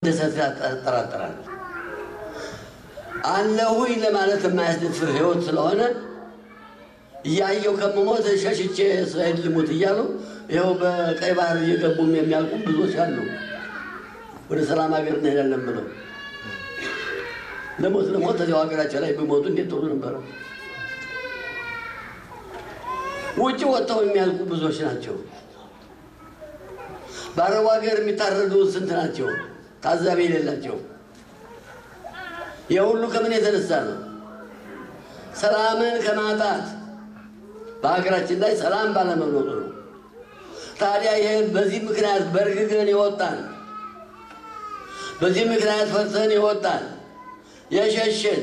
ደሰት ያጠራጥራል። አለሁኝ ለማለት የማያስደፍር ህይወት ስለሆነ እያየው ከምሞት ሸሽቼ እስራኤል ልሙት እያሉ ይኸው በቀይ ባህር እየገቡም የሚያልቁ ብዙዎች አሉ። ወደ ሰላም ሀገር እንሄዳለን ብለው ለሞት ለሞት እዚያው ሀገራቸው ላይ ቢሞቱ እንዴት ጥሩ ነበረ። ውጭ ወጥተው የሚያልቁ ብዙዎች ናቸው። በአረቡ ሀገር የሚታረዱ ስንት ናቸው? ታዛቢ የሌላቸው። የሁሉ ከምን የተነሳ ነው? ሰላምን ከማጣት፣ በሀገራችን ላይ ሰላም ባለመኖሩ ነው። ታዲያ ይሄ በዚህ ምክንያት በርግገን የወጣን፣ በዚህ ምክንያት ፈርተን የወጣን፣ የሸሸን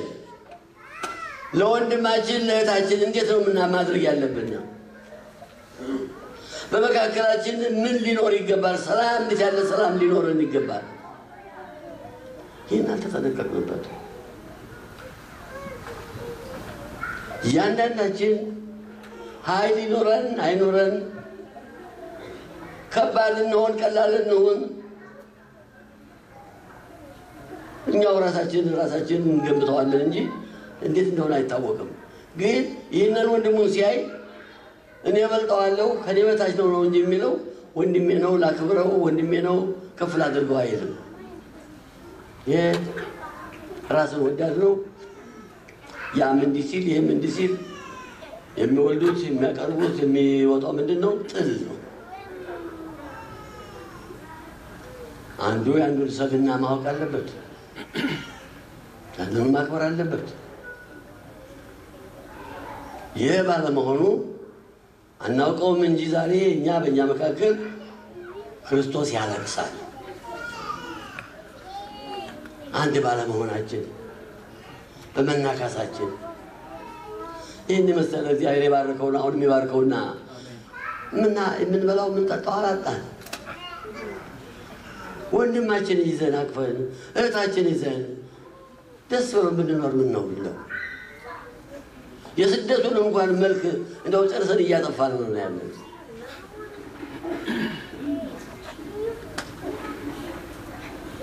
ለወንድማችን ለእህታችን እንዴት ነው ምና ማድረግ ያለብን? በመካከላችን ምን ሊኖር ይገባል? ሰላም፣ እንዴት ያለ ሰላም ሊኖረን ይገባል? ይህን አልተጠነቀቅንበት። እያንዳንዳችን ኃይል ይኖረን አይኖረን፣ ከባድ እንሆን ቀላል እንሆን፣ እኛው ራሳችን ራሳችን እንገምተዋለን እንጂ እንዴት እንደሆነ አይታወቅም። ግን ይህንን ወንድሙን ሲያይ እኔ እበልጠዋለሁ፣ ከኔ በታች ነው ነው እንጂ የሚለው፣ ወንድሜ ነው ላክብረው፣ ወንድሜ ነው ከፍ ላድርገው አይልም። ይህ ራስን ወዳድ ነው። ያም እንዲህ ሲል ይህም እንዲህ ሲል የሚወልዱት፣ የሚያቀርቡት፣ የሚወጣው ምንድን ነው? ጥል ነው። አንዱ የአንዱን ሰብዕና ማወቅ አለበት። አንዱን ማክበር አለበት። ይህ ባለመሆኑ አናውቀውም እንጂ ዛሬ እኛ በእኛ መካከል ክርስቶስ ያለቅሳል። አንድ ባለመሆናችን፣ በመናካሳችን ይህን የመሰለ እግዚአብሔር የባረከውን፣ አሁን የሚባርከውና ምና የምንበላው የምንጠጣው አላጣን። ወንድማችን ይዘን አቅፈን፣ እህታችን ይዘን ደስ ብሎ ብንኖር ምን ነው ብለው የስደቱን እንኳን መልክ እንደው ጨርሰን እያጠፋ ነው ያለን።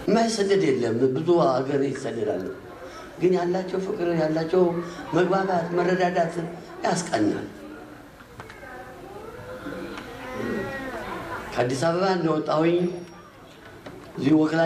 የማይሰደድ የለም። ብዙ ሀገር ይሰደዳል። ግን ያላቸው ፍቅር፣ ያላቸው መግባባት፣ መረዳዳት ያስቀናል። ከአዲስ አበባ እንደወጣሁኝ እዚህ ወክላ